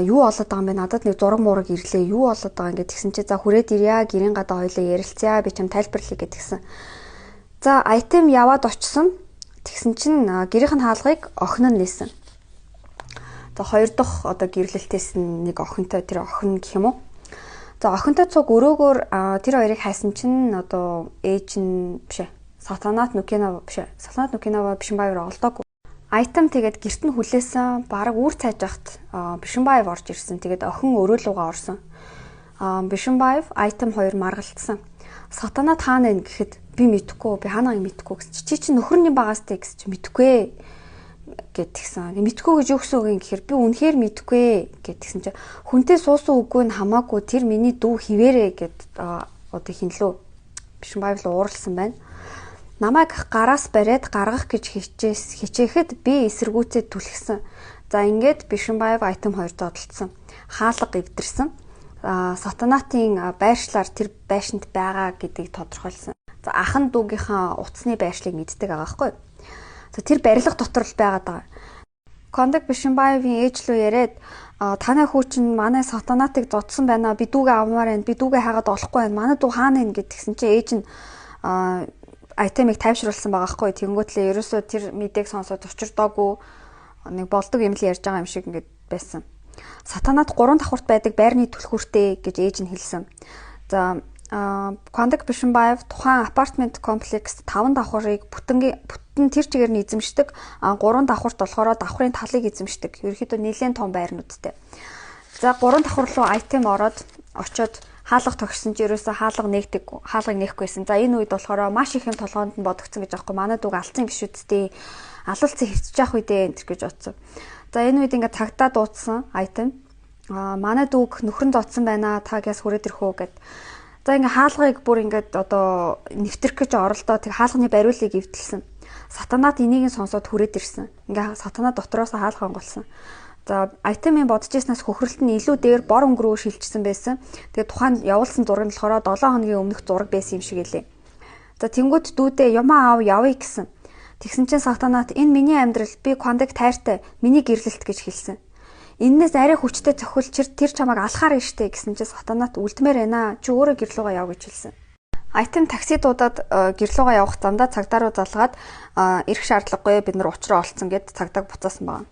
юу болоод байгаа юм бэ? Надад нэг зураг мураг ирлээ. Юу болоод байгаа юм гээд тэгсэн чинь за хүрээд ирья, гэрийн гадаа хоёлаа ярилцъя. Би чам тайлбарлая гэд тэгсэн. За Айтем яваад очсон. Тэгсэн чинь гэрийнх нь хаалгыг охин нь нээсэн. За хоёр дахь одоо гэрлэлтээс нэг охинтой тэр охин гэх юм уу? За охинтой цуг өрөөгөр тэр хоёрыг хайсан чинь одоо ээж нь биш ээ. Сатанат Нүкенова биш ээ. Сатанат Нүкенова Бишимбаеваар олдоогүй. Айтем тэгээд гэрт нь хүлээсэн. Бараг үр цайж хахад Бишимбаев орж ирсэн. Тэгээд охин өрөөлүүгээ орсон. Бишимбаев Айтем хоёр маргалдсан. Сатанат хаана вэ гэхэд би мэдэхгүй, би хаанааг мэдэхгүй гэсэн чи чинь нөхөрний багаас тэ гэсэн чи мэдэхгүй гэдгсэн. Мэдхгүй гэж юу гэсэн үг юм гэхээр би үнэхээр мэдэхгүй гэдгсэн чи хүнтэй суусан үгүй нь хамаагүй тэр миний дүү хിവэрэ гэд одоо хинлүү Бишимбаев л ууралсан байна. Намайг гараас бариад гаргах гэж хичээхэд би эсэргүүцээд түлхсэн. За ингээд Бишимбаев Айтем хоёр зодолдсон. Хаалга эвдэрсэн. Сатанатын байршлаар тэр байшинд байгаа гэдгийг тодорхойлсон. За ах нь дүүгийнхаа утасны байршлыг мэддэг байгаа байхгүй юу? За тэр барилга дотор л байгаад байгаа. Кондак Бишимбаевын ээж лөө яриад танай хүү чинь манай Сатанатыг зодсон байна. Би дүүгээ авмаар байна. Би дүүгээ хайгаад олохгүй байна. Манай дүү хаана вэ гэдгсэн чинь ээж нь Айтемыг тайвшруулсан байгаа хгүй. Тэнгүүтлээ ерөөсөө тэр мэдээг сонсоод учирдоогүй нэг болдог юм л ярьж байгаа юм шиг ингээд байсан. Сатанат 3 давхарт байдаг байрны түлхүүртэй гэж ээж нь хэлсэн. За Кондак Бишимбаев тухайн апартмент комплекс 5 давхрыг бүтэн тэр чигээр нь эзэмшдэг. 3 давхарт болохоор давхрын талыг эзэмшдэг. Ерөнхийдөө нэлээд том байрнуудтай. За 3 давхар руу Айтем ороод очоод Хаалга тогшсон чи ерөөсөө хаалга нээгдэг, хаалгыг нээхгүйсэн. За энэ үед болохоор маш их юм толгоонд нь бодогдсон гэж аахгүй. Манай дүүг алдсан юм биш үсттэй. Алуулсан хэвчиж явах үедээ энэ гэж бодсон. За энэ үед ингээд цагтаа дуудсан Айтем. Манай дүүг нөхрөн зодсон байна. Та гяс хүрээд ирэх үү гэд. За ингээд хаалгыг бүр ингээд одоо нэвтрэх гэж оролдоо тэг хаалганы бариулыг эвдэлсэн. Сатанат энийг нь сонсоод хүрээд ирсэн. Ингээ сатана дотроос хаалга онгоолсон. За Айтемийн бодож ирснээс хөхрөлт нь илүү дээр бор өнгө рүү шилжсэн байсан. Тэгээ тухайн явуулсан зураг нь болохоор 7 хоногийн өмнөх зураг байсан юм шиг элээ. За тэнгууд дүүдээ юмаа ав явъя гэсэн. Тэгсэн чинь сатанат энэ миний амьдрал, би Квандаг тайртай, миний гэрлэлт гэж хэлсэн. Эннээс арай хүчтэй цохил тэр чамайг алхаар штэ гэсэн чинь сатанат үлдмээр байна. Чи өөрөө гэрлүүгээ яв гэж хэлсэн. Айтем такси дуудаад гэрлүүгээ явах замдаа цагдаа руу залгаад ирэх шаардлагагүй, бид нар учраа олцсон гэд цагдааг буцаасан байна.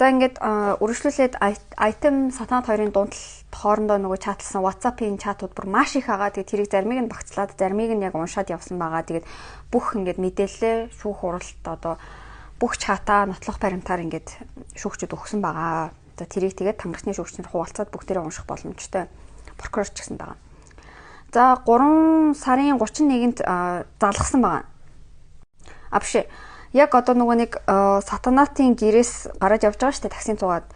За ингээд үргэлжлүүлээд Айтем сатанат хоёрын дунд хоорондоо нөгөө чатлсан WhatsApp-ийн чатууд бүр маш их агаа. Тэгээд тэрийг заримыг нь багцлаад, заримыг нь яг уншаад явсан байгаа. Тэгээд бүх ингээд мэдээлэлээ шүүх хуралд одоо бүх чатаа нотлох баримтаар ингээд шүүгчд өгсөн байгаа. За тэрийг тэгээд тамирчны шүүгчнэр хуваалцаад бүгдээрээ унших боломжтой. Прокурор ч гэсэн байгаа. За 3 сарын 31-нд залгасан байгаа. А биш. Яг одоо нөгөө нэг сатанатын гэрээс гараад явж байгаа шүү дээ таксийн цугаад.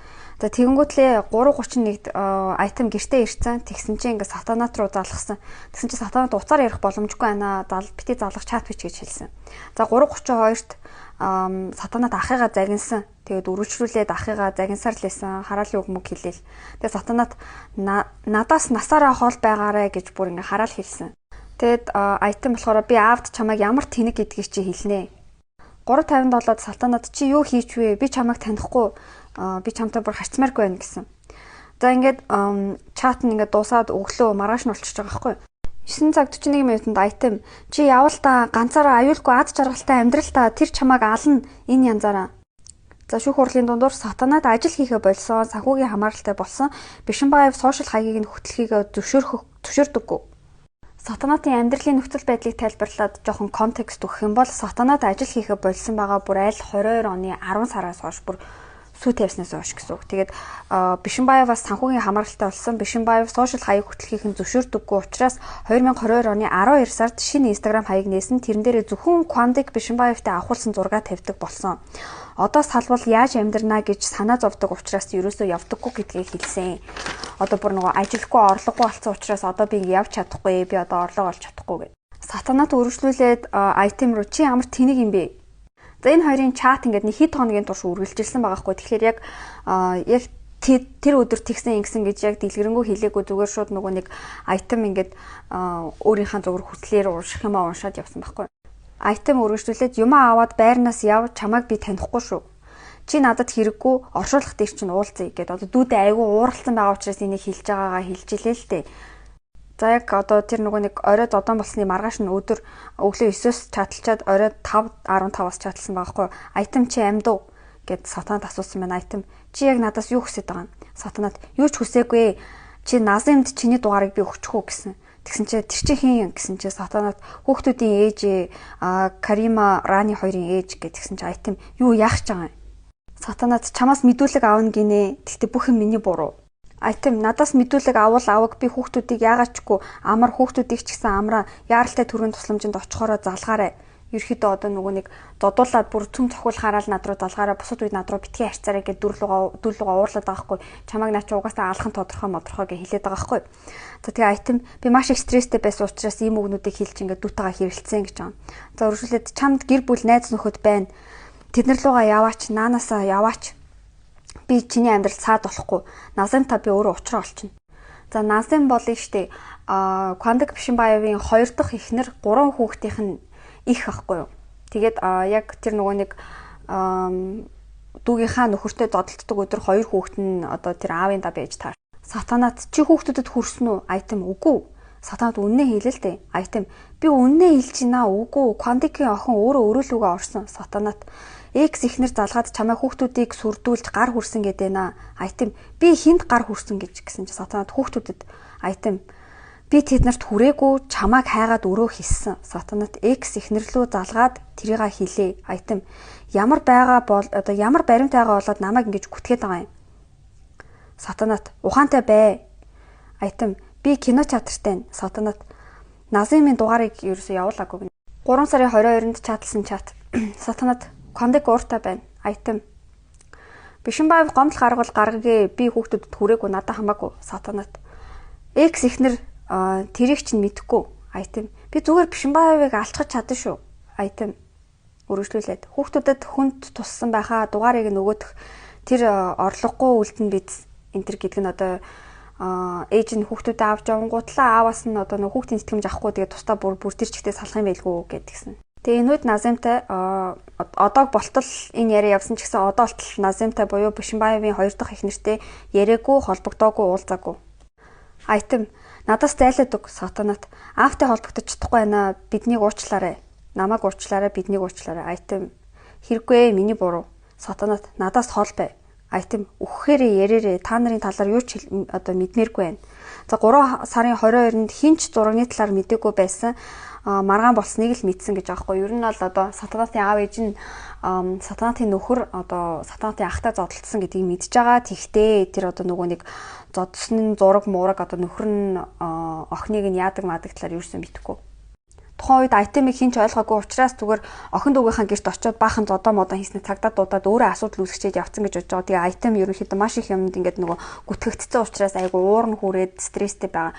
За тэгэнгүүтлээ 3:31-нд Айтем гэртээ ирсэн. Тэгсэн чинь ингээд сатанат руу залгасан. Тэгсэн чинь сатанат уцаар ярих боломжгүй байна. Бити залгах чат бич гэж хэлсэн. За 3:32-т сатанат ахыгаа загинсан. Тэгээд өргөжлүүлээд ахыгаа загинсаар л байсан. Хараалын үг мөг хэлээл. Тэгээд сатанат надаас насаараа хол байгаарэ гэж бүр ингээд хараал хэлсэн. Тэгээд Айтем болохоор би аавд чамайг ямар тэнэг гэдгийг чи хэлнэ. 3:57-д салтанат чи юу хийч вэ? Би чамайг танихгүй. Би чамтай бүр харьцмааргүй байна гэсэн. За ингээд чат нь ингээд дуусаад өглөө маргааш нь болчихж байгаа байхгүй юу? 9 цаг 41 минутанд Айтем чи явал та ганцаараа аюулгүй ад жаргалтай амьдрал та тэр чамайг ална энэ янзаараа. За шүүх хурлын дундуур сатанат ажил хийхэ болсон, санхүүгийн хамааралтай болсон. Бишимбаев сошиал хаягийг нь хөтлөхийг зөвшөөрдөггүй. Сатанатын амьдралын нөхцөл байдлыг тайлбарлаад жоохон контекст өгөх юм бол сатанат ажил хийхэ болсон байгаа бүр аль 22 оны 10 сараас хойш бүр сүү тавьснаас хойш гэсэн үг. Тэгээд Бишимбаеваас санхүүгийн хамааралтай болсон. Бишимбаев сошиал хаяг хөтлөхийг нь зөвшөөрдөггүй учраас 2022 оны 12 сард шинэ Instagram хаяг нээсэн. Тэрэн дээрээ зөвхөн Квандик Бишимбаевтай авахулсан зураг тавьдаг болсон. Одоо салвал яаж амьдрнаа гэж санаа зовдөг учраас ерөөсөө явдаггүй гэдгийг хэлсэн. Одоо бүр нөгөө ажилгүй орлогогүй болсон учраас одоо би явж чадахгүй, би одоо орлого олж чадахгүй гэд. Сатанат үргэлжлүүлээд Айтем руу чи ямар тэнэг юм бэ? За энэ хоёрын чат ингээд нэг хэд хоногийн турш үргэлжилсэн байгаа хгүй. Тэгэхээр яг тэр өдөр тэгсэн ингэсэн гэж яг дэлгэрэнгүй хэлээгүй, зүгээр шууд нөгөө нэг Айтем ингээд өөрийнхөө зүгээр хүслээр унших юм аа уншаад явсан байхгүй. Айтем үргэлжлүүлээд юмаа аваад байрнаас яв, чамайг би танихгүй шүү. Чи надад хэрэггүй, оршуулах дээр чинь уулзъя гэд. Одоо дүүдээ айгүй ууралсан байгаа учраас энийг хэлж байгаагаа хэлж илээ л дээ. За яг одоо тэр нөгөө нэг орой зодон болсны маргааш нь өдөр өглөө 9-өөс чаталчаад орой 5:15-аас чаталсан байгаа хгүй. Айтем чи амьд уу гэд сатанад асуусан байна. Айтем чи яг надаас юу хүсэж байгаа юм? Сатанад юу ч хүсээгүй. Чи Назимд чиний дугаарыг би өгчих үү гэсэн. Тэгсэн чи тэр чи хин гэсэн чи сатанат хүүхдүүдийн ээж Карима Рани хоёрын ээж гэж. Тэгсэн чи Айтем юу яах гэж байгаа юм? Сатанат чамаас мэдүүлэг авна гинэ. Тэгтээ бүх юм миний буруу. Айтем надаас мэдүүлэг авал аваг, би хүүхдүүдийг яагаачгүй амар, хүүхдүүдийг ч гэсэн амраа яаралтай төрийн тусламжинд очихороо залгаарай. Ерөөхдөө одоо нөгөө нэг зодуулаад бүр цөм цохиулахаараа л над руу залгаарай, бусад үед над руу битгий харьцаарай гэд дүүрлүүгээ уурлаад байгаа хгүй. Чамайг наа чи угаасаа алхан тодорхой модрохой гэж хэлээд байгаа хгүй. За тэгээ Айтем би маш их стресстэй байсан учраас ийм үгнүүдийг хэлж ингээд дүүтэйгээ хэрэлцсэн гэж байгаа. За үргэлжлээд чамд гэр бүл найз нөхөд байна. Тэд нар лугаа яваач, наанаасаа яваач. Би чиний амьдрал цаад болохгүй. Назим та би өөрөө учраа олчихно. За Назим болно штэ. Квандаг Бишимбаевын 2 дахь эхнэр 3 хүүхдийнх нь их ахгүй юу. Тэгээд яг тэр нөгөө нэг дүүгийнхаа нөхөртэй зодолддог өдөр 2 хүүхэд нь одоо тэр аавын даа байж таар. Сатанат чи хүүхдүүдэд хүрсэн үү? Айтем үгүй. Сатанат үннээ хэлээ л дээ. Айтем би үннээ хэлж байна үгүй. Квандикийн охин өөрөө өрөөлүүгээ орсон. Сатанат Экс ихнэр залгаад чамайг хүүхдүүдийг сүрдүүлж гар хүрсэн гэдэг нэ. Айтем би хинт гар хүрсэн гэж гэсэн чи сатанат хүүхдүүдэд. Айтем би тэд нарт хүрээгүй, чамайг хайгаад өрөө хийсэн. Сатанат экс ихнэрлүү залгаад тэрийг хилээ. Айтем ямар байгаа бол одоо ямар баримт байгаа болоод намайг ингэж гүтгээд байгаа юм. Сатанат ухаантай бай. Айтем Би кино театртай байна. Сатанат. Назимын дугаарыг ерөөсөө явуулаагүй. 3 сарын 22-нд чатлсан чат. Сатанат кондик ууртай байна. Айтем. Бишимбаев гомдол гаргавал гаргагээ. Би хүүхдүүдэд хүрээгүй, надад хамаагүй. Сатанат. Экс ихнэр тэрийг чинь мэдэхгүй. Айтем. Би зүгээр Бишимбаевыг алчхаж чадсан шүү. Айтем. Өргөжлүүлээд хүүхдүүдэд хүнд туссан байхаа дугаарыг нөгөөх тэр орлогогүй үлдэн биз энэ төр гэдэг нь одоо ээж нь хүүхдүүдэд авч явангуутлаа ааваас нь одоо нөх хүүхдийн тэтгэмж авахгүй тэгээд тусдаа бүр бүр тэр чигтээ салах юм байлгүй гэдгийгсэн. Тэгээ энэ үед Назимтай одог болтол энэ яриа явсан ч гэсэн одоо болтол Назимтай буюу Бишимбаевын хоёр дахь их нэртэй яриаггүй, холбогдоогүй, уулзаагүй. Айтем надаас зайлаад өг. Сатанат аавтай холбогдож чадахгүй байна. Биднийг уучлаарай. Намайг уучлаарай, биднийг уучлаарай. Айтем хэрэггүй, миний буруу. Сатанат надаас хол бай. Айтем үхэхээрээ ярээрээ, та нарын талаар юу ч одоо мэдмээргүй байна. За 3 сарын 22-нд хинч зургийн талаар мдээгүй байсан. Маргаан болсныг л мэдсэн гэж байгаа хгүй. Ер нь бол одоо Сатанатын аав ээж нь Сатанатын нөхөр одоо Сатанатын ахтай зодолдсон гэдгийг мэдж байгаа. Тэгтээ тэр одоо нөгөө нэг зодсон нь зураг муураг одоо нөхөр нь охиныг нь яадаг мадаг талаар юусэн мэдэхгүй. Тухайн үед айтемыг хинч ойлгоогүй учраас зүгээр охин дүүгийнхаа гэрт очиод баахан зодоо модоо хийснэ цагдаа дуудаад өөрөө асуудал үүсгэчээд явцсан гэж бодож байгаа. Тэгээ айтем ерөнхийдөө маш их юмд ингээд нөгөө гүтгэгдсэн учраас айгу уурн хүрээд стресстэй байгаа.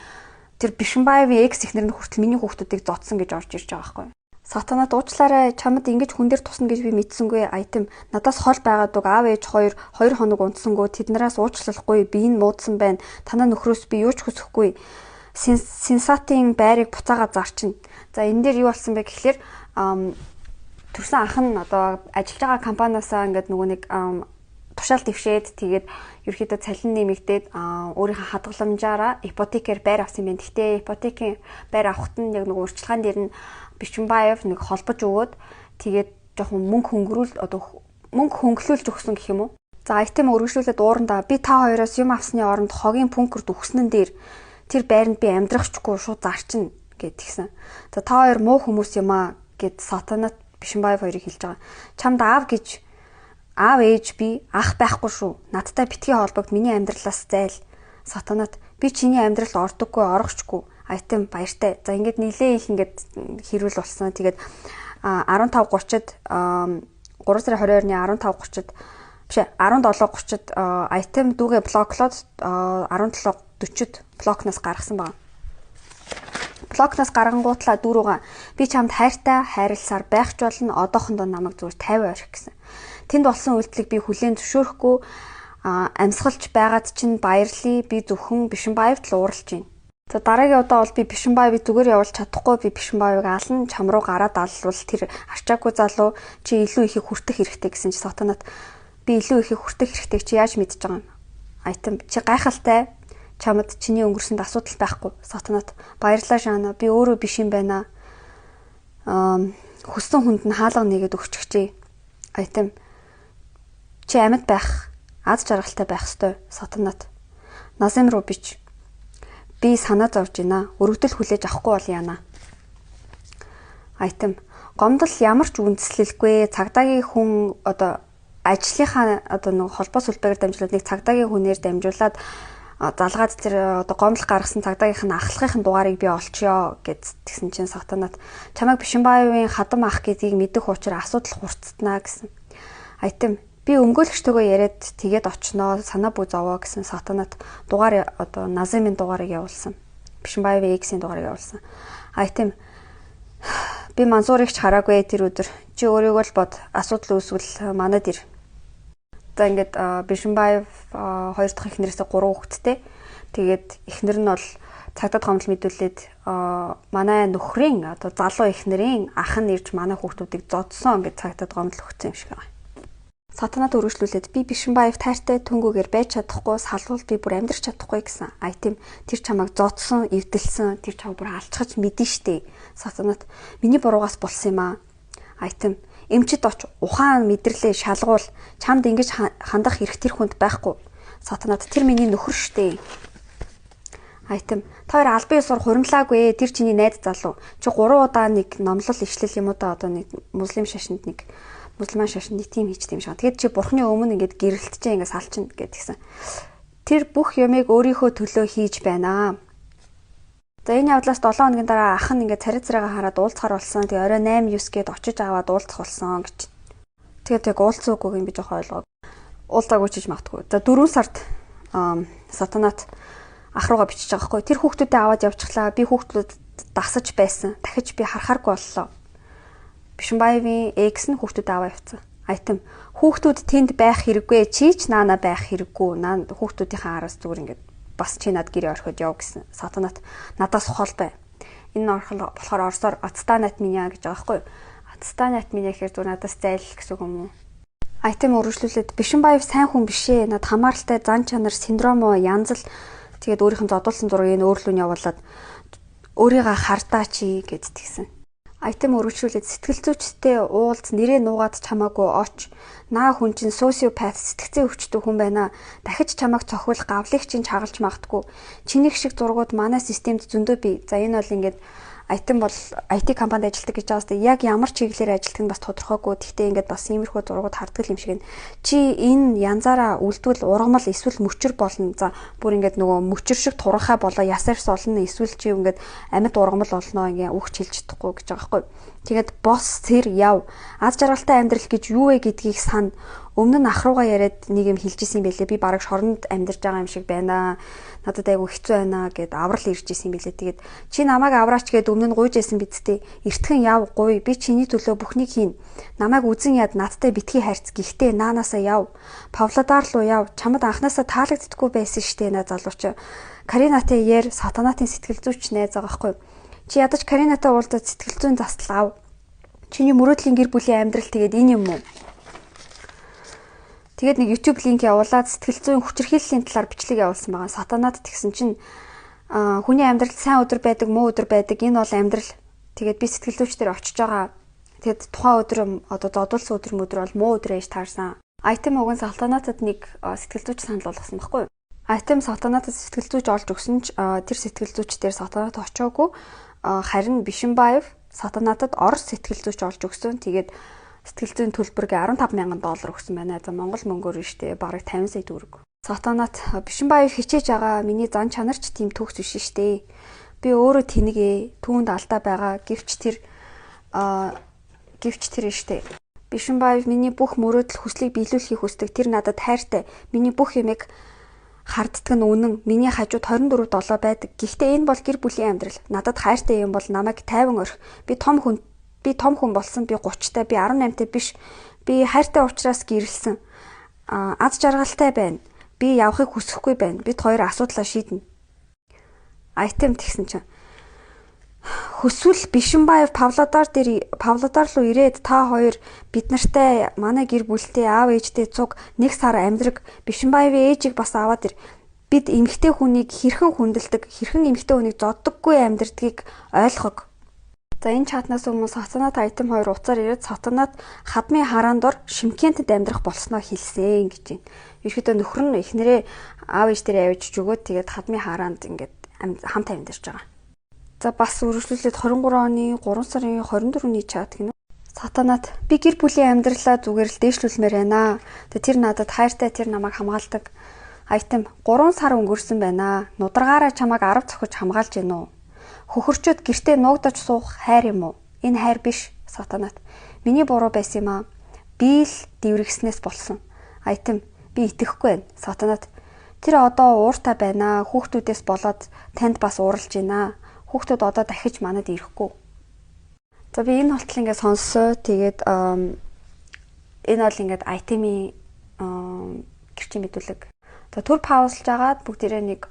Тэр Бишимбаевын экс эхнэр нь хүртэл миний хүүхдүүдийг зодсон гэж орж ирж байгаа байхгүй. Сатанад уучлаарай, чамд ингэж хүн дээр тусна гэж би мэдсэнгүй. Айтем надаас хол байгаад уг аав ээж хоёр 2 хоног унтсангүй, тэднээс уучлахгүй, би энэ муудсан байна. Танаа нөхрөөс би юу ч хүсэхгүй. Сенсатын байрыг буцаага зарчна. За энэ дээр юу болсон бэ гэхлээр төрсэн ах нь одоо ажиллаж байгаа компаниасаа ингээд нөгөө нэг тушаал дэвшээд тэгээд ерөөхдөө цалин нэмэгдээд өөрийнхөө хадгаламжаараа ипотекээр байр авсан юм байна. Гэхдээ ипотекийн байр авахт нь яг нөгөө урьдчилгаан дээр нь Бишимбаев нэг холбож өгөөд тэгээд жоохон мөнгө хөнгөрүүл одоо мөнгө хөнгөлүүлж өгсөн гэх юм уу. За айтем өргөжлүүлээд уурандаа би та хоёроос юм авсны оронд хогийн пүнкерт өгснөн дээр тэр байранд би амьдрахчгүй шууд зарчна гэд тэгсэн. За та хоёр муу хүмүүс юм аа гэд Сатанат Бишимбаев хоёрыг хэлж байгаа. Чамд аав гэж аав ээж би ах байхгүй шүү. Надтай битгий холбогд, миний амьдралаас зайл. Сатанат би чиний амьдралд ордоггүй, орохчгүй. Айтем баяртай. За ингээд нилээ их ингээд хэрүүл болсон. Тэгээд 15:30-д 3 сарын 22-ны 15:30-д биш 17:30-д айтем дүүгээ блоклоод 17:40-д блокноос гаргасан байна. Блокноос гаргангуутлаа дүүрүүгээ би чамд хайртай хайрласаар байх ч болно, одоохондоо намайг зүгээр 50 орхи гэсэн. Тэнд болсон үйлдэлийг би хүлээн зөвшөөрөхгүй, амьсгалж байгаад чинь баярлая, би зөвхөн Бишимбаевт л ууралж байна. За дараагийн удаа бол би Бишимбаевыг зүгээр явуулж чадахгүй, би Бишимбаевыг аална, чам руу гараад алвал тэр арчаагүй залуу чи илүү ихийг хүртэх хэрэгтэй гэсэн чи Сатанат би илүү ихийг хүртэх хэрэгтэй чи яаж мэдж байгаа юм? Айтем чи гайхалтай, чамд чиний өнгөрсөнд асуудал байхгүй. Сатанат баярлалаа Шана, би өөрөө биш юм байна. Хүссэн хүнд нь хаалга нэгээд өгчихжээ. Айтем чи амьд байх, аз жаргалтай байх ёстой. Сатанат Назим руу бич. Би санаа зовж байна. Өргөдөл хүлээж авахгүй бол яана. Айтем гомдол ямар ч үндэслэлгүй. Цагдаагийн хүн одоо ажлынхаа одоо нэг холбоос сүлбээгээр дамжуулаад нэг цагдаагийн хүнээр дамжуулаад залгаад тэр одоо гомдол гаргасан цагдаагийнх нь ахлахын дугаарыг би олчё гэд тэгсэн чинь Сатанат чамайг Бишимбаевын хадам ах гэдгийг мэдэх учраа асуудал хурцтнаа гэсэн. Айтем би өмгөөлөгчтэйгөө яриад тэгээд очноо, санаа бүү зовоо гэсэн. Сатанат дугаар одоо Назимын дугаарыг явуулсан. Бишимбаевын эксийн дугаарыг явуулсан. Айтем би Мансуурыг ч хараагүй тэр өдөр. Чи өөрийгөө л бод, асуудал үүсвэл манад ир. За ингээд Бишимбаев хоёр дахь эхнэрээсээ 3 хүүхэдтэй. Тэгээд эхнэр нь бол цагдаад гомдол мэдүүлээд манай нөхрийн одоо залуу эхнэрийн ах нь ирж манай хүүхдүүдийг зодсон гэж цагдаад гомдол өгсөн юм шиг байна. Сатанад өргөжлүүлээд би Бишимбаев тайртай түнгүүгээр байж чадахгүй, салвал би бүр амьдрах чадахгүй гэсэн. Айтем тэр чамайг зодсон, эвдэлсэн, тэр чамайг бүр алчхаж мэдэн штэ. Сатанад миний буруугаас болсон юм аа. Айтем эмчид оч, ухаан мэдрэлээ шалгуул, чамд ингэж хандах эрх тэр хүнд байхгүй. Сатанад тэр миний нөхөр штэ. Айтем та хоёр албан ёсоор хуримтлаагүй, тэр чиний найз залуу. Чи 3 удаа нэг номлол ишлэл юм уу да одоо нэг муслим шашинд нэг мусульман шашинд нэг тийм хийчтэй юм шиг. Тэгээд чи бурхны өмнө ингээд гэрэлтжээ, ингээд салчихна гэдгийгсэн. Тэр бүх юмыг өөрийнхөө төлөө хийж байна. За, энэ явдлаас 7 хоногийн дараа ах нь ингээд царай царайгаа хараад уулзахар болсон. Тэгээ орой 8 9 гээд очиж аваад уулзах болсон гэж. Тэгээд яг уулзаагүй юм би жоох ойлгоо. Уулзаагүй ч гэж магадгүй. За, 4 сард Салтанат ах руугаа бичиж байгаа байхгүй. Тэр хүүхдүүдээ аваад явчихлаа. Би хүүхдүүд дасаж байсан. Дахиж би харахааргүй боллоо. Бишимбаевын ex нь хүүхдүүдээ аваа явцсан. Item хүүхдүүд тэнд байх хэрэггүй. Чи ч наана байх хэрэггүй. Наа хүүхдүүдийнхээ араас зүгээр ингээд бас чи над гэрээ орхиод яв гэсэн. Салтанат надаас хол бай. Энэ нь болохоор орсоор "Отстань от меня" гэж байгаа байхгүй юу? "Отстань от меня" гэхээр зүгээр надаас зайл гэсэн үг юм уу? Item үргэлжлүүлээд Бишимбаев сайн хүн биш ээ. Над хамааралтай зан чанар синдромо янзал тэгээд өөрийнх нь зодуулсан зургийг энэ өөрлөө нь явуулаад өөрийгөө хардаа чи гэд тэгсэн. Item үргэлжлүүлээд сэтгэл зүйчтэй уулз, нэрээ нуугаад ч хамаагүй оч. Наа хүн чинь sociopath, сэтгэцийн өвчтөй хүн байна. Дахиж чамайг цохиул гавлыг чинь чагалж магадгүй. Чинийх шиг зургууд манай системд зөндөө бий. За, энэ бол ингээд Item бол IT компанид ажилладаг гэж байгаа юм. Яг ямар чиглэлээр ажилладаг нь бас тодорхойгүй. Гэхдээ ингээд бас иймэрхүү зургууд хардаг юм шиг нь. Чи энэ янзаараа үлдвэл ургамал эсвэл мөчөр болно. За, бүр ингээд нөгөө мөчөр шиг туранхай болоо яс арьс олно, эсвэл чи ингээд амьд ургамал болно, ингээ үхч хэлж чадахгүй гэж байгаа байхгүй. Тэгээд бос тэр яв. Аз жаргалтай амьдрал гэж юу вэ гэдгийг сан. Өмнө нь ах руугаа яриад нэг юм хэлж исэн юм байлээ. Би бараг шоронд амьдарч байгаа юм шиг байна. Надад айгу хэцүү байна гэд аврал ирж исэн юм байлээ. Тэгээд чи намайг авраач гэд өмнө нь гуйж исэн биз дээ. Эртхэн яв, гуй. Би чиний төлөө бүхнийг хийн. Намайг үзен яд, надтай битгий харьц. Гэхдээ наанаасаа яв. Павлодар руу яв. Чамд анхнаасаа таалагддаггүй байсан штэ наа залууч. Каринатай яар, Салтанатын сэтгэл зүйч найз байгаа байхгүй. Чи ядаж Каринатай уулзаад сэтгэл зүйн засал ав. Чиний мөрөөдлийн гэр бүлийн амьдрал тэгээд энэ юм уу? Тэгээд нэг YouTube link явуулаад сэтгэл зүйн хүчирхийллийн талаар бичлэг явуулсан байгаа. Салтанат тэгсэн чинь хүний амьдралд сайн өдөр байдаг, муу өдөр байдаг. Энэ бол амьдрал. Тэгээд би сэтгэл зүйч дээр очиж байгаа. Тэгээд тухайн өдөр одоо зодуулсан өдөр мөдөр бол муу өдөр ээж таарсан. Item уг нь Салтанатад нэг сэтгэл зүйч санал болгосон байхгүй юу? Item Салтанатад сэтгэл зүйч олж өгсөн ч тэр сэтгэл зүйч дээр Салтанат очоогүй. Харин Бишимбаев Салтанатад Орос сэтгэл зүйч олж өгсөн. Тэгээд сэтгэл зүйн төлбөргээ 15 мянган доллар өгсөн байна. За, Монгол мөнгөөр нь штэ бараг 50 сая төгрөг. Салтанат Бишимбаев хичээж байгаа, миний зан чанар ч тийм төгс биш штэ. Би өөрөө тэнэг ээ. Түүнд алдаа байгаа. Гэвч тэр штэ. Бишимбаев миний бүх мөрөөдөл хүслийг биелүүлэхийг хүсдэг. Тэр надад хайртай. Миний бүх юмыг харддаг нь үнэн. Миний хажууд 24 7 байдаг. Гэхдээ энэ бол гэр бүлийн амьдрал. Надад хайртай юм бол намайг тайван орхи. Би том хүн болсон. Би 30 та, би 18 та биш. Би хайртай учраас гэрлэсэн. А аз жаргалтай байна. Би явахыг хүсэхгүй байна. Бид хоёр асуудлаа шийднэ. Item тэгсэн чинь хүсвэл Бишимбаев Павлодар дээр, Павлодар руу ирээд та хоёр бид нартай, манай гэр бүлтэй, аав ээжтэй цуг нэг сар амьдраг. Бишимбаевын ээжийг бас аваад ир. Бид эмэгтэй хүнийг хэрхэн хүндэлдэг, хэрхэн эмэгтэй хүнийг зоддоггүй амьдрдгийг ойлгог. За, энэ чатнаас өмнө Салтанат Item 2 утсаар ирээд Салтанат хадмын хараан дор Шимкентэд амьдрах болсноо хэлсэн гэж байна. Ерөөдөө нөхөр нь эхнэрээ аав ээж дээр авчиж өгөөд тэгээд хадмын хараанд ингээд хамт амьдарч байгаа. За, бас үргэлжлүүлээд 23 оны 3 сарын 24-ний чат гинэ. Салтанат би гэр бүлийн амьдралаа зүгээр л дээшлүүлмээр байна. Тэгээ тэр надад хайртай, тэр намайг хамгаалдаг. Item 3 сар өнгөрсөн байна. Нударгаараа чамайг 10 цохиж хамгаалж гин үү? Хөхөрчөөд гэртээ нуугдаж суух хайр юм уу? Энэ хайр биш, Салтанат. Миний буруу байсан юм аа. Би л дэврэгснээс болсон. Item би итгэхгүй байна. Салтанат тэр одоо ууртай байна. Хүүхдүүдээс болоод танд бас уурлаж байна. Хүүхдүүд одоо дахиж манад ирэхгүй. За, би энэ болтол ингээд сонссоо. Тэгээд энэ бол ингээд Item ийн гэрчийн мэдүүлэг. За, түр pause лж агаад бүгдээрээ нэг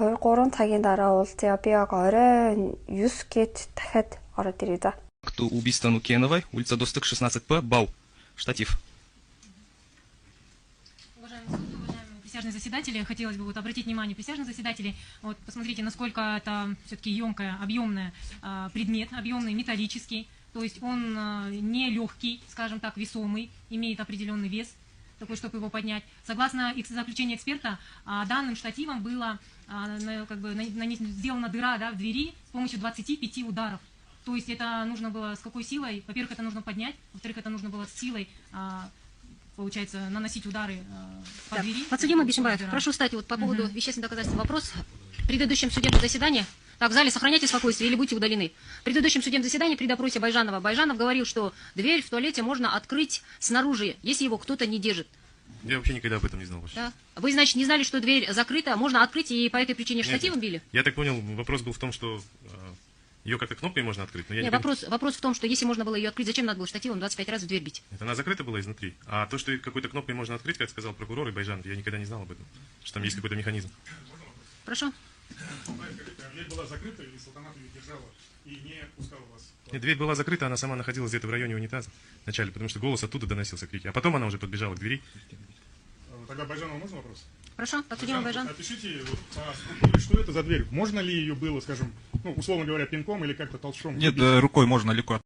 2 3 цагийн дараа уулзъя. Би яг орой 9 гээд дахиад ороод ирье за. Акту убийства Нукеновой, улица Достык, 16П, БАУ. Штатив. Уважаемый суд, уважаемые присяжные заседатели, хотелось бы вот обратить внимание присяжных заседателей. Вот посмотрите, насколько это все-таки емкая, объемная предмет, объемный, металлический. То есть он не легкий, скажем так, весомый, имеет определенный вес такой, чтобы его поднять. Согласно заключению эксперта, данным штативом было как бы, сделана дыра, да, в двери с помощью 25 ударов. То есть это нужно было с какой силой? Во-первых, это нужно поднять, во-вторых, это нужно было с силой, получается, наносить удары по Так, двери. Подсудимый Бишимбаев, Дыра. Прошу встать вот по поводу Мгм. Вещественных доказательств. Вопрос. В предыдущем судебном заседании Так, в зале сохраняйте спокойствие или будете удалены. В предыдущем судебном заседании при допросе Байжанова Байжанов говорил, что дверь в туалете можно открыть снаружи, если его кто-то не держит. Я вообще никогда об этом не знал вообще. Да? Вы, значит, не знали, что дверь закрыта, можно открыть, и по этой причине Нет. штативом били? Я так понял, вопрос был в том, что ее как-то кнопкой можно открыть, но я Нет, никогда- вопрос в том, что если можно было ее открыть, зачем надо было штативом 25 раз в дверь бить? Нет, она закрыта была изнутри. А то, что какой-то кнопкой можно открыть, как сказал прокурор и Байжанов, я никогда не знал об этом, что там есть какой-то механизм. Прошу. Дверь была закрыта, и Салтанат ее держала и не пускала вас? Нет, дверь была закрыта, она сама находилась где-то в районе унитаза вначале, потому что голос оттуда доносился, крики. А потом она уже подбежала к двери. Тогда Байжанову можно вопрос? Прошу, подсудимый Байжан. Опишите вот, по структуре, что это за дверь? Можно ли ее было, скажем, ну, условно говоря, пинком или как-то толчком? Нет, рукой можно легко.